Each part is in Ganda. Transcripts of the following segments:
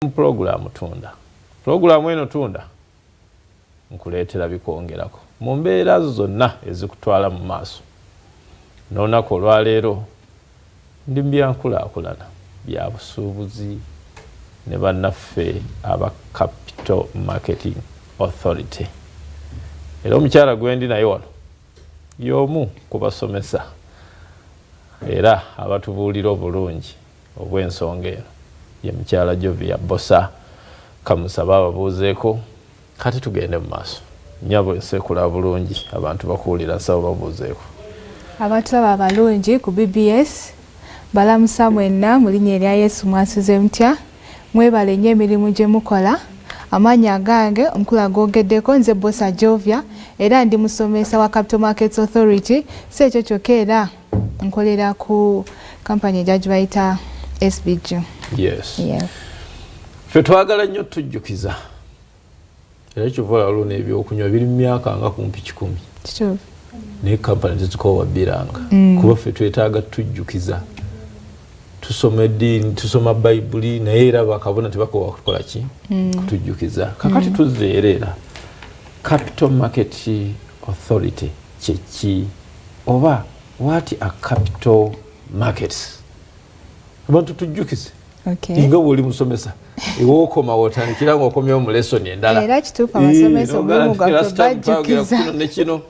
Mu pulogulaamu Tunda. Pulogulaamu eno Tunda nkuleetera bikwongerako mu mbeera zonna ezikutwala mu maaso. N'olunaku olwaleero ndi mu byankulaakulana bya busuubuzi ne bannaffe aba Capital Marketing Authority. Era omukyala gwendi naye wano y'omu ku basomesa era abatubuulira obulungi obw'ensonga eno ye mukyala Jovia Bbosa. Kamusabe ababuuzeeko kati tugende mu maaso. Nnyabo ensi ekula bulungi, abantu bakuwulira, nsaba babuuzeeko. Abatulaba abalungi ku BBS balamusa mwenna mu linnya erya Yesu. Mwasuze mutya? Mwebale nnyo emirimu gye mukola. Amannya agange omukulu agogeddeko, nze Bbosa Jovia era ndi musomesa wa Capital Markets Authority. Si ekyo kyokka, era nkolera ku kampani ejja gibayita SBG. Yes. Ffe twagala nnyo tujjukiza, era kyova olaba n'ebyokunywa biri mu myaka nga kumpi 100 naye kampani tezikoowa bbiranga kuba ffe twetaaga tujjukiza. Tusoma eddiini, tusoma Bayibuli, naye era bakabona tebakoowa kukola ki? Kutujjukiza. Kakati tuzze era Capital Market Authority kyeki oba what are capital markets? Abantu tujjukize nga bwoli musomesa, ewokoma wotandikira nga okomyewo mu lesson endala. Era kituufu, abasomesa omulimu gwaffe bajjukiza. Nekino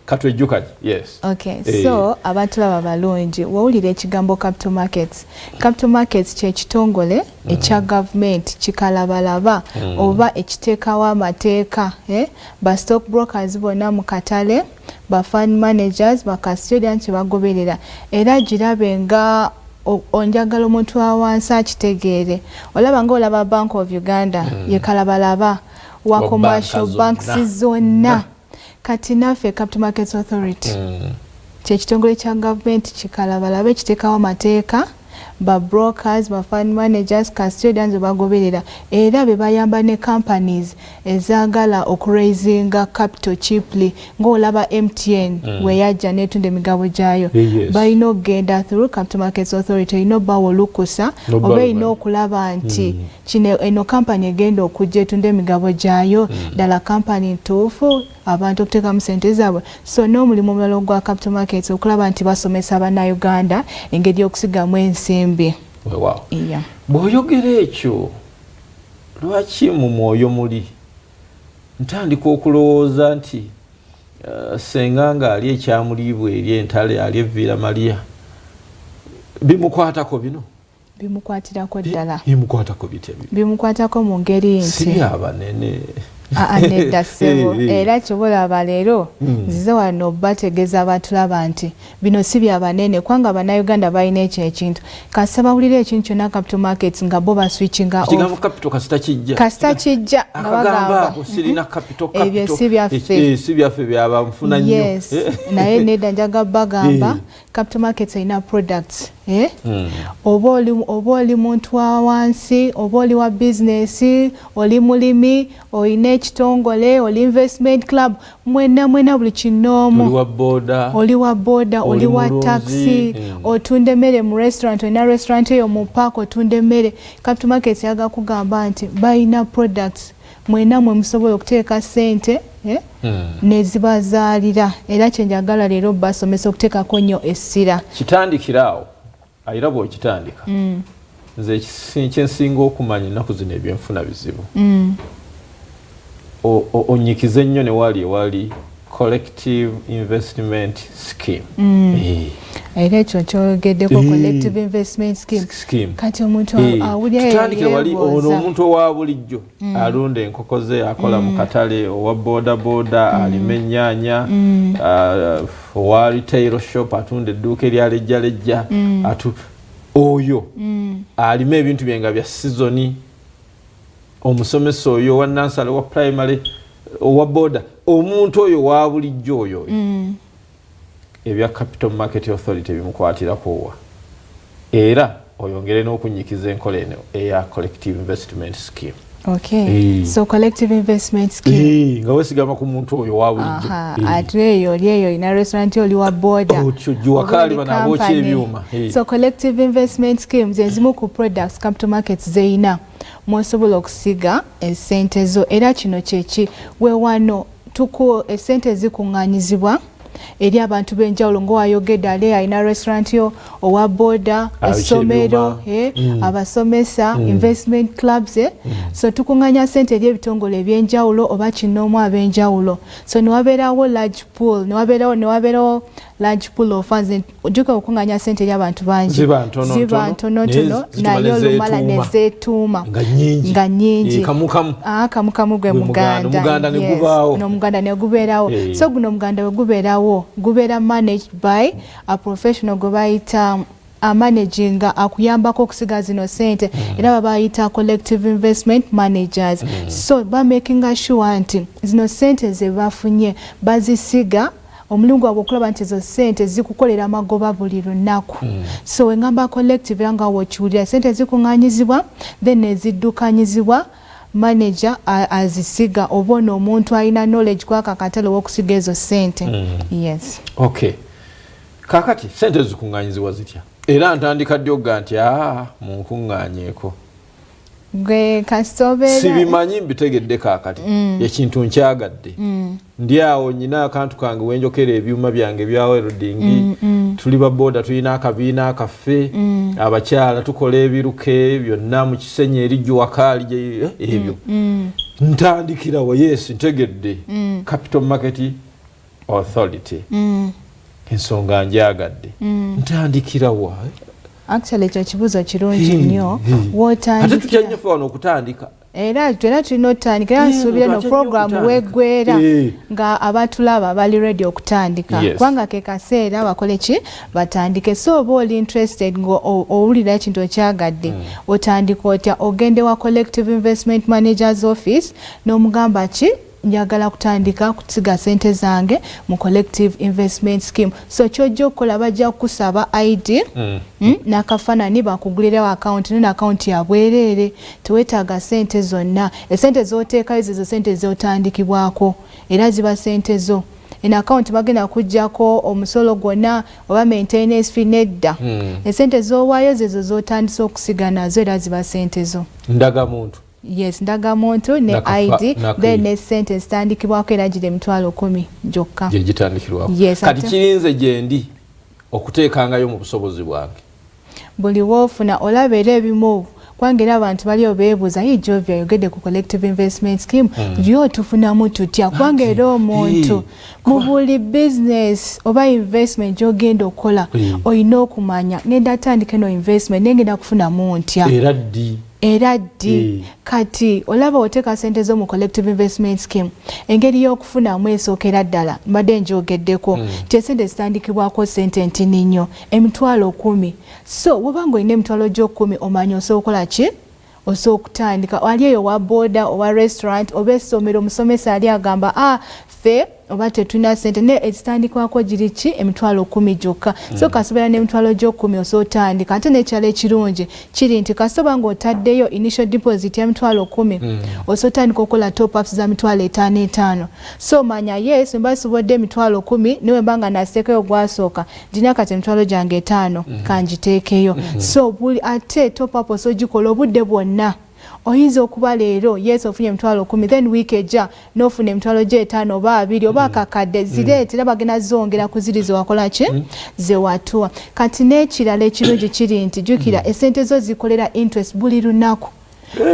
katwejjukanye, yes. Okay, so abatulaba balungi, wawulira ekigambo capital markets. Capital markets kyekitongole ekya gavumenti kikalabalaba oba ekiteekawo amateeka, eh? Ba stock brokers bonna mu katale, ba fund managers, ba custodian kyebagoberera. Era girabe nga onjagala omuntu wa wansi akitegeere. Olaba nga olaba Bank of Uganda yekalabalaba wa commercial banks zonna. Kati naffe Capital Markets Authority kyekitongole kya gavumenti kikalabalaba ekiteekawo amateeka ba brokers, ba fund managers, custodians bagoberera, era be bayamba ne companies ezaagala okuraisinga capital cheaply, ng'olaba MTN weyajja netunda emigabo gyayo. Balina okugenda through Capital Markets Authority, erina obbawa olukusa oba erina okulaba nti kino eno company egenda okujja etunda emigabo gyayo ddala company ntuufu abantu okuteekamu sente zaabwe. So n'omulimu omulala ogwa Capital Markets okulaba nti basomesa Bannayuganda engeri y'okusigamu ensimbi. Weewaawo. Bw'oyogera ekyo, lwaki mu mwoyo muli ntandika okulowooza nti senga ng'ali ekyamuliibwa eri entale ali evviira Mariya bimukwatako bino? Bimukwatirako ddala. Bimukwatako bitya? Bimukwatako mu ngeri nti si byabanene. Aa, nedda ssebo. Era kyobalaba leero nzize wano bategeeza abatulaba nti bino si byabanene, kubanga Bannayuganda balina ekyo ekintu, kasita bawulira ekintu kyonna capital markets nga bo baswitchinga. Ekigambo capital kasita kijja. Kasita kijja nga bagamba sirina capital. Ebyo si byaffe. Si byaffe, byabanfuna nnyo. Yes, naye nedda, njaga bagamba capital markets erina products, eh? Oba oli muntu wa wansi, oba oli wa bizinesi, oli mulimi, olina ekitongole, oli investment club, mwena mwena buli kinoomu. Oli wa boda. Oli wa boda, oli wa taxi, otunda emmere mu restaurant, olina restaurant eyo mu park otunda emmere, Capital Markets yaga kugamba nti balina products mwena mwe musobola okuteeka ssente, eh? Nezibazaalira. Era kyenjagala leero basomesa okuteekako nnyo essira. Kitandikira awo era bw'okitandika, nze kyensinga okumanya ennaku zino ebyenfuna bizibu. Onyikize nnyo ne wali ewali collective investment scheme. Era ekyo kyogeddeko, collective investment scheme. Kati omuntu awulira Tutandikire wali ono omuntu owa bulijjo alunda enkoko ze, akola mu katale, owa boda boda, alima ennyaanya, owa retail shop, atunda edduuka erya lejjalejja, oyo alima ebintu bye nga bya sizoni, omusomesa oyo owa nursery, owa primary, owa boda, omuntu oyo wa bulijjo oyo, ebya Capital Market Authority bimukwatirako wa? Era oyongere n'okunyikiza enkola eno eya collective investment scheme. Okay. So collective investment scheme. Nga wesigama ku muntu oyo wa bulijjo. Ate eyo oli eyo ina restaurant, oli wa boda. Otyo juwakaali bano abookya ebyuma. So collective investment scheme ze zimu ku products capital markets zeyina mwosobola okusiga esente zo. Era kino kyeki wewano tuku esente zikuŋŋaanyizibwa eri abantu b'enjawulo, ng'owayogedde ale alina restaurant yo, owa boda, essomero, abasomesa, investment clubs. So tukuŋŋaanya sente eri ebitongole ebyenjawulo oba kinoomu ab'enjawulo. So newabeerawo large pool, newabeerawo large pool of funds. Ojjuka okukuŋŋaanya sente eri abantu bangi ziba ntonotono, naye olumala nezeetuuma nga nnyingi. Kamukamu gwe muganda, n'omuganda negubeerawo. So guno omuganda we gubeerawo, gubeera managed by a professional gwe bayita amanaginga, akuyambako okusiga zino sente. Era babayita collective investment managers. So bamakinga sure nti zino sente ze bafunye bazisiga. Omulimu gwabwe okulaba nti ezo sente zikukolera amagoba buli lunaku. So wengamba collective, era nga wokiwulira, sente zikuŋŋaanyizibwa, then neziddukanyizibwa manager azisiga, oba ono omuntu alina knowledge kwaka akatale ow'okusiga ezo sente. Yes. Okay, kakati sente zikuŋŋaanyizibwa zitya? Era ntandika ddi okuga nti aa munkuŋŋaanyeeko? Gwe kasita Sibimanyi, mbitegedde kaakati. Ekintu nkyagadde. Ndi awo nyina akantu kange wenjokera ebyuma byange bya welding. Tuli baboda, tulina akabiina akaffe. Abakyala tukola ebiruke byonna mu Kisenyi eri Juwakaali ebyo. Ntandikirawo, yes, ntegedde Capital Market Authority. Ensonga njagadde. Ntandikirawa? Actually ekyo kibuuzo kirungi nnyo. Ate tutya nnyo fe wano okutandika. Era tulina otutandika, era nsuubira no programu weggwera nga abatulaba bali ready okutandika, kubanga ke kaseera bakole ki? Batandike. So oba oli interested nga owulira ekintu okyagadde, otandika otya? Ogende wa collective investment managers office n'omugamba ki? Njagala kutandika kusiga sente zange mu collective investment scheme. So kyojja okukola, bajja kukusaba ID n'akafaanani, bakugulirewo akawunti. Neno akawunti ya bwereere, teweetaaga sente zonna. Esente z'oteekayo zezo sente z'otandikibwako, era ziba sente zo. Eno akawunti bagenda kuggyako omusolo gwonna oba maintenance fee? Nedda. Esente z'owaayo zezo z'otandise okusiga nazo, era ziba sente zo. Ndagamuntu? Yes, ndagamuntu ne ID, then ne sente zitandikibwako, era giri 100,000 gyokka. Gyegitandikirwako. Yes. Kati kirinze gyendi okuteekangayo mu busobozi bwange? Buli woofuna olaba era ebimu, kubanga era abantu baliyo beebuuza, "Ye Jovi ayogedde ku collective investment scheme, yo tufunamu tutya?" Kubanga era omuntu mu buli business oba investment gy'ogenda okukola, olina okumanya, ngenda tandika eno investment naye ngenda kufunamu ntya? Era ddi? Era ddi? Kati olaba oteeka sente zo mu collective investment scheme, engeri y'okufunamu esookera ddala mbadde njogeddeko nti esente zitandikibwako sente ntini nnyo, 100,000. So woba nga olina emitwalo gy'okumi, omanya osobola okukola ki? Osobola okutandika. Ali eyo owa boda, owa restaurant oba essomero, omusomesa ali agamba, "Ah, ffe oba tetulina sente," naye ezitandikibwako giri ki? 100,000 gyokka. So kasobola n'emitwalo gy'okumi osobola otandika. Ate n'ekyalo ekirungi kiri nti kasita nga otaddeyo initial deposit ya 100,000, osobola otandika okukola top ups za 5,000 etaano. So manya, yes, mba sobodde 100,000, niwe mba nga nasiteekayo gwasooka, ndina kati emitwalo gyange etaano, kangiteekeyo. So buli ate top up osobola ogikola obudde bwonna. Oyinza okuba leero, yes, ofunye 100,000, then wiiki ejja n'ofuna emitwalo gy'etaano oba abiri oba akakadde, zireete, era bagenda zongera ku ziri zewakola ki? Zewatuwa. Kati n'ekirala ekirungi kiri nti jjukira, esente zo zikolera interest buli lunaku.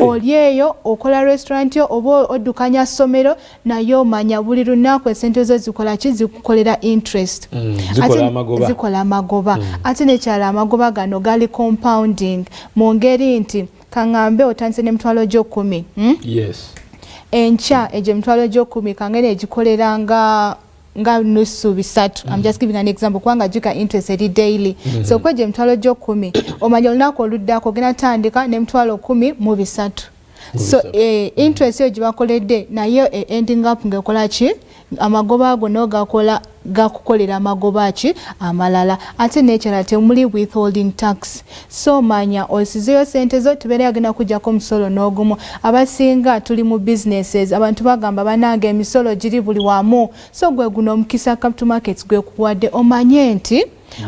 Oli eyo okola restaurant yo oba oddukanya ssomero, naye omanya buli lunaku esente zo zikola ki? Zikukolera interest. Zikola amagoba. Zikola amagoba. Ate nekyala, amagoba gano gali compounding mu ngeri nti kaŋŋambe otandise n'emitwalo gy'okumi, Yes. Enkya egyo emitwalo gy'okumi kangene egikolera nga nusu bisatu. I'm just giving an example, kubanga jika interest eri daily. So kwegyo emitwalo gy'okumi, omanya olunaku oluddako ogenda tandika n'emitwalo 13. So interest eyo gyebakoledde naye ending up ngaekola ki? Amagoba ago nayo gakola, gakukolera amagoba ki amalala. Ate n'ekirala, temuli withholding tax. So manya osizeyo sente zo, tubeere agenda kujjako omusolo n'ogumu. Abasinga tuli mu businesses, abantu bagamba, "Banange, emisolo giri buli wamu." So gwe guno omukisa Capital Markets gwe kuwadde, omanye nti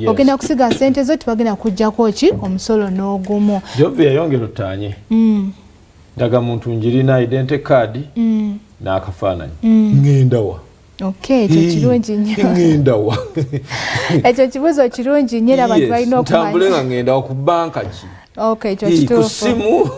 ogenda kusiga sente zo, tebagenda kujjako ki? Omusolo n'ogumu. Jovi yayongera otanye ndaga muntu njirina, identity card n'akafaananyi, ŋŋendawa? Okay, ekyo kirungi nnyo. Ŋŋendawa? Ekyo kibuuzo kirungi nnyo era abantu balina ntambule nga ŋŋendawa? Ku banka ki? Okay, ekyo ku kituufu. Simu,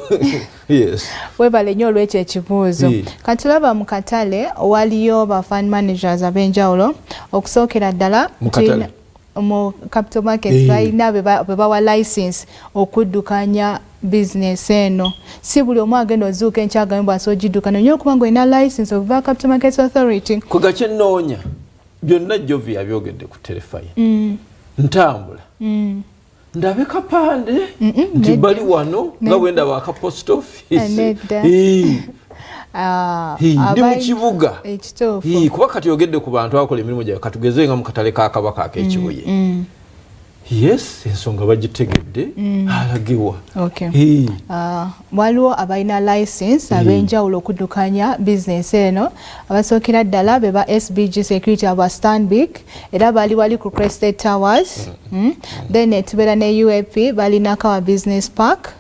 yes. Webale nnyo olw'ekyo ekibuuzo. Katulaba mu katale waliyo ba fund managers ab'enjawulo. Okusookera ddala Mu katale? Mu Capital Markets balina be bawa license okuddukanya bizinesi eno. Si buli omu agenda ozuuka enkyagamu bw'asobola ogiddukanya, nnyo okuba nga olina license okuva Capital Markets Authority. Kwega kyenoonya byonna Jovi yabyogedde ku terefayina. Ntambula ndabe kapande nti bali wano nga bwe ndaba aka post office? Nedda. Ndi mu kibuga. Ekituufu. Kuba kati ogedde ku bantu abakola emirimu gyabwe, katugeze nga mu katale ka Kabaka ak'Ekibuye. Yes, ensonga bagitegedde, alagewa? Okay. Waliwo abalina license ab'enjawulo okuddukanya bizinesi eno. Abasookera ddala be ba SBG Security aba Stanbic, era bali wali ku Crested Towers. Then netubeera ne UAP, bali Nakawa Business Park.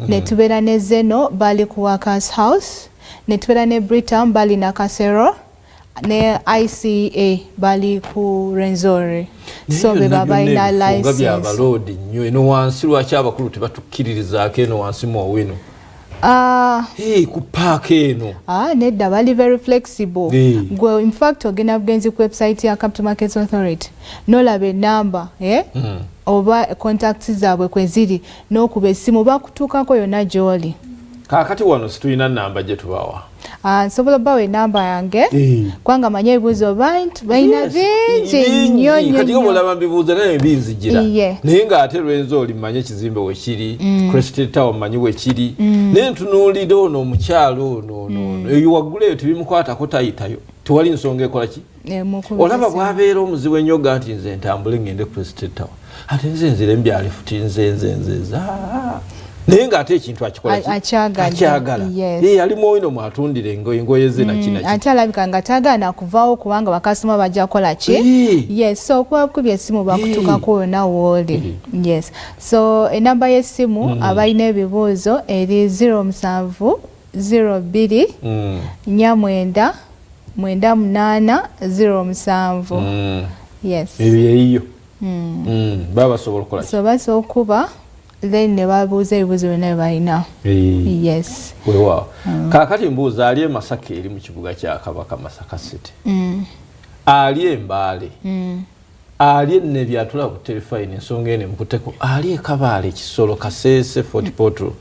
Netubeera ne Zeno, bali ku Workers House. Netubeera ne Britam, bali Nakasero, ne ICEA bali ku Rwenzori. So be babalina nga license. Byabaloodi nnyo eno wansi. Lwaki abakulu tebatukkiririzaako eno wansi mu Owino? Ku paaka eno. Ah, nedda, bali very flexible. Gwe in fact ogenda bugenzi ku website ya Capital Markets Authority nolaba enamba, eh? Oba contacts zaabwe kwe ziri, n'okuba essimu bakutuukako yonna gy'oli. Kaakati wano situlina namba gye tubawa? Ah, nsobola obbawa enamba yange kubanga manye ebibuuzo bantu balina bingi nnyo nnyo Kati nga nnyo. bwolaba mbibuuza naye binzijira. Naye ng'ate Rwenzori mmanyi ekizimbe wekiri, Crested Tower mmanyi wekiri, naye ntunuulira ono omukyalo ono ono ono eyo waggulu eyo tebimukwatako, tayitayo, tewali nsonga ekola ki. Mukubira Olaba essimu. bwabeera omuzibu ennyo ga nti nze ntambule ngende Crested Tower, ate nze nzire mubyalifuti, nze nze nze nze ah. Naye ng'ate ekintu akikola ki? Akyagadde. Akyagala. Ali muwino mwatundira engoye ze naki naki. Ate alabika nga tagaana kuvaawo kubanga bakasitoma bajja kukola ki? Yes, so okuba kubya essimu bakutuukako yonna wooli. Yes, so enamba y'essimu abalina ebibuuzo eri 0702 49 98 07. Yes. Ebyo yeyiyo. Baba basobola okukola ki? So basobola okuba then ne babuuza ebibuuzo byonna bye balina. Yes. Weewaawo. Kaakati mbuuza ali e Masaka, eri mu kibuga kya Kabaka, Masaka City, ali Embaale, ali Ennebi atula ku terefayina, ensonga eno emukuteko, ali Ekabaale, Kisolo, Kaseese, Fort Portal,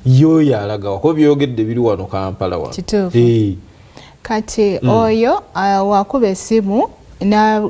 yoyo alagawa? Kuba byogedde biri wano Kampala wano. Kituufu. Kati oyo wakuba essimu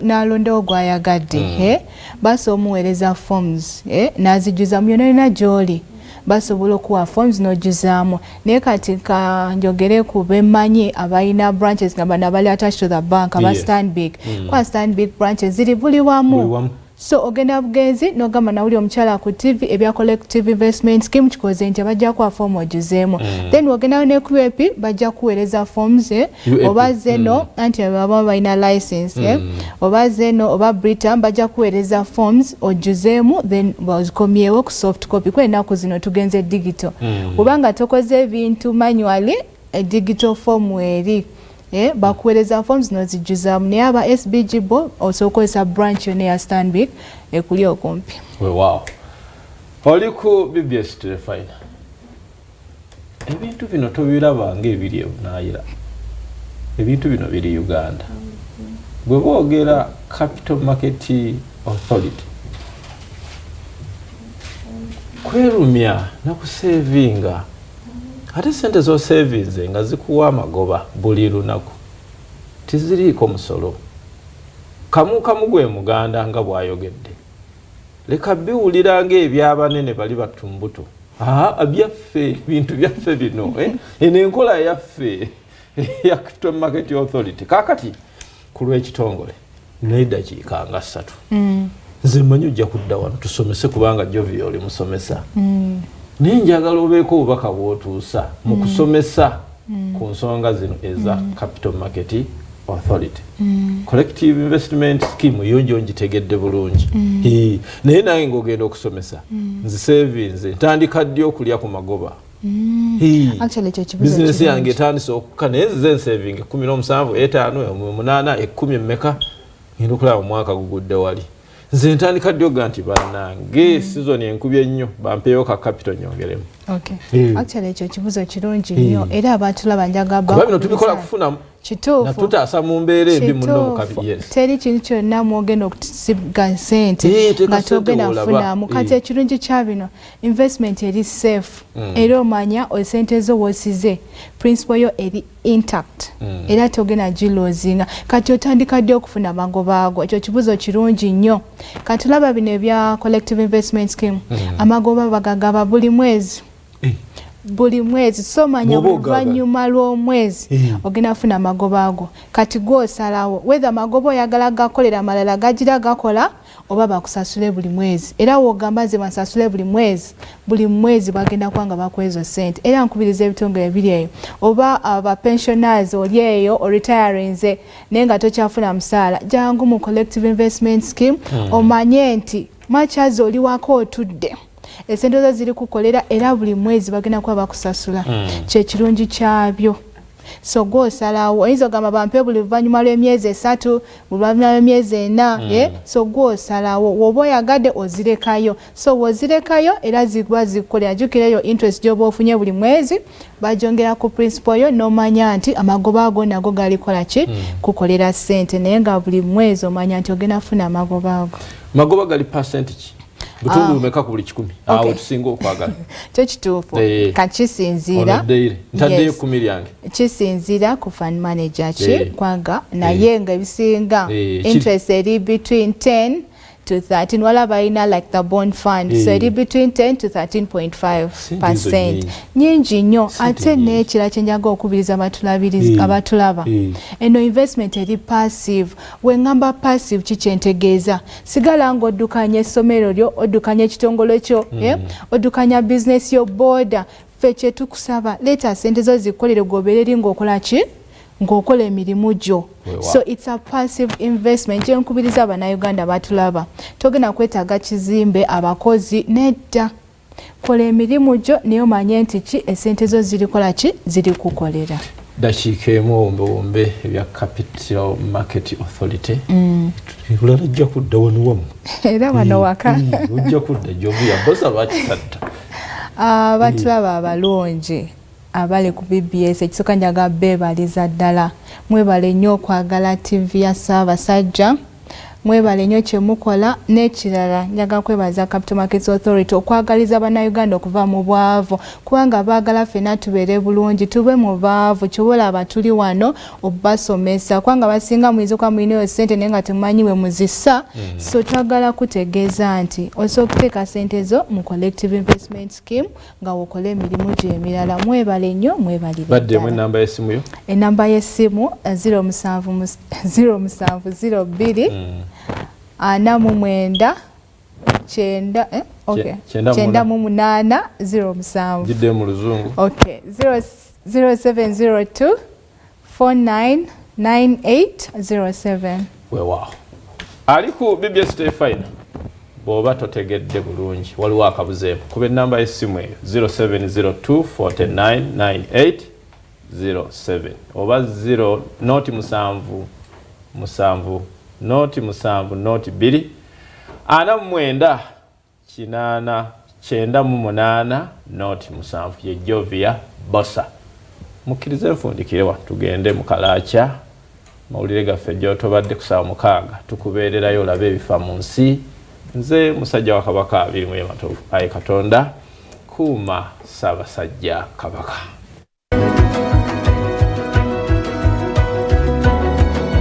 n'alondawo gw'ayagadde, eh, basobola omuweereza forms, eh, n'azijjuzamu yonna yonna gy'oli. Basobola okuwa forms n'ojjuzaamu. Naye kati ka njogere ku bemmanyi abalina branches, nga bano abali attached to the bank aba Stanbic, kuba Stanbic branches ziri buli wamu. Buli wamu. So ogenda bugenzi n'ogamba, "Nawuli omukyala ku TV ebya Collective Investment Scheme kikoze nti," bajja kuwa fomu ojuzeemu. Then ogendayo ne ku UAP, bajja kuweereza forms, eh, UAP. oba Zeno, anti baba balina license, eh, oba Zeno oba Britam, bajja kuweereza forms ojuzeemu, then bazikomyewo ku soft copy, kuba ennaku zino tugenze digital. Kubanga tokoze ebintu manually, digital form eri, eh, bakuweereza forms n'ozijjuzaamu. Naye aba SBG bo osobola okukozesa branch yonna eya Stanbic ekuli okumpi. Weewaawo. Oli ku BBS Terefayina. Ebintu bino tobiraba ng'ebiri ebunaayira, ebintu bino biri Uganda. Bwe boogera Capital Market Authority, kwerumya nakusevinga, ate sente zosevinze nga zikuwa amagoba buli lunaku, tiziriiko musolo. Kamu kamu gwe muganda nga bw'ayogedde, leka biwulira ng'ebyabanene bali batumbuto. Byaffe, bintu byaffe bino, eh? Eno enkola yaffe ya Capital Market Authority. Kakati ku lw'ekitongole n'eddakiika nga 3, nze mmanyi ojja kudda wano tusomese, kubanga Jovi oli musomesa, naye njagala obeeko obubaka bw'otuusa mu kusomesa ku nsonga zino eza Capital Market Authority. Collective investment scheme yo njo ngitegedde bulungi. Naye nange ng'ogenda okusomesa, nzi savings ntandika ddi okulya ku magoba? Actually, ekyo kibuuzo Bizinesi kirungi. yange etandise okukka, naye nzize nsavinga 17, 5, 8, 10, emmeka, ngenda okulaba omwaka gugudde wali. Nze ntandika ddi oga nti bannange, season enkubye ennyo, bampeeyo ka capital nyongeremu? Okay. Actually, ekyo kibuuzo kirungi nnyo, era abatulaba njaga Kuba bino tubikola kufunamu Kituufu. Natutaasa mu mbeera embi muno mu kabi. Kituufu. Yes. Teri kintu kyonna mwogenda okusiga ssente Teeka nga ssente togenda w'olaba. kufunamu. Kati ekirungi kya bino, investment eri safe, era omanya esente zo wosize, principal yo eri intact, era togenda gilosinga. Kati otandika ddi okufuna amagoba ago? Ekyo kibuuzo kirungi nnyo. Kati olaba bino ebya collective investment scheme, amagoba bagagaba buli mwezi. Buli mwezi, so manya Bw'oba ogagala. oluvannyuma lw'omwezi ogenda kufuna amagoba ago. Kati gw'osalawo whether amagoba oyagala gakolera amalala gagira gakola oba bakusasule buli mwezi. Era wogamba nze bansasule buli mwezi, buli mwezi bagenda kuba nga bakuwa sente. Era nkubiriza ebitongole ebiri eyo oba aba pensioners, oli eyo oretirinze naye nga tokyafuna musaala, jangu mu collective investment scheme, omanye nti makyazi oli wako otudde, esente zo ziri kukolera, era buli mwezi bagenda kuba bakusasula. Kyekirungi kyabyo. So gwosalawo, oyinza ogamba bampe buli luvannyuma lw'emyezi 3, buli luvannyuma lw'emyezi 4. So gwosalawo, woba oyagadde ozirekayo. So wozirekayo era ziba zikukolera. Jjukira eyo interest gy'oba ofunye buli mwezi bagyongera ku principal yo, n'omanya nti amagoba ago nago galikola ki? Kukolera ssente, naye nga buli mwezi omanya nti ogenda kufuna amagoba ago. Magoba gali percent ki, butundu bumeka ku buli 100? Awo tusinga okwagala. Kyo kituufu. Kakisinziira. Ono daily ntaddeyo 10 lyange. Kisinziira ku fund manager ki kwanga, naye nga ebisinga interest eri between 10 to 13. Wala balina like the bond fund, so eri between 10 to 13.5 Sente ezo percent. nnyingi. Nyingi nnyo. Sente Ate nnyingi. n'ekirala kyenjaga okubiriza abatulaba, eno investment eri passive. Weŋŋamba passive, kikyentegeeza sigala ng'oddukanya essomero lyo, oddukanya ekitongole kyo, oddukanya bizinesi yo, boda. Ffe kyetukusaba, leeta sente zo zikolere, gobeera eri ng'okola ki, ng'okola emirimu gyo. So it's a passive investment. Kyenkubiriza abannayuganda batulaba, togenda kwetaaga kizimbe, abakozi, nedda. Kola emirimu gyo, naye omanye nti ki, esente zo zirikola ki, ziri kukolera. Dakiika emu owumbewumbe ebya Capital Market Authority. Olala ojja kudda wano wamu. Era wano waka. Ojja kudda. Jovia Bosa lwakitatta. Abatulaba abalungi abali ku BBS, ekisooka njaga beebaliza ddala, mwebale nnyo okwagala TV ya Ssaabasajja, mwebale nnyo kyemukola. N'ekirala njaga kwebaza Capital Markets Authority okwagaliza bannayuganda okuva mu bwavu, kubanga baagala ffenna tubeere bulungi, tube mu baavu. Kyobalaba tuli wano obasomesa, kubanga basinga muyinza okuba mulinayo ssente naye nga temumanyi we muzissa. So twagala kutegeeza nti osobola okuteeka ssente zo mu collective investment scheme nga wokola emirimu gyo emirala. Mwebale nnyo, mwebalire Baddemu ddala. Enamba y'essimu yo. Enamba y'essimu 07 07 02 49 9, okay. 98. 98 07. Giddemu mu Luzungu. Okay, 0 0702 499807. Weewaawo, ali ku BBS Terefayina. Bw'oba totegedde bulungi, waliwo akabuzeemu, kuba enamba y'essimu eyo 0702 499807 oba 0 0 7 7 0 7 0 2 49 80 98 0 7. Ye Jovia Bosa. Mukkirize nfundikire wa tugende mu kalakya mawulire gaffe gyotobadde ku saawa 6. Tukubeererayo olabe ebifa mu nsi. Nze musajja wa Kabaka abiri mu Matovu. Aye Katonda kuuma Ssaabasajja Kabaka.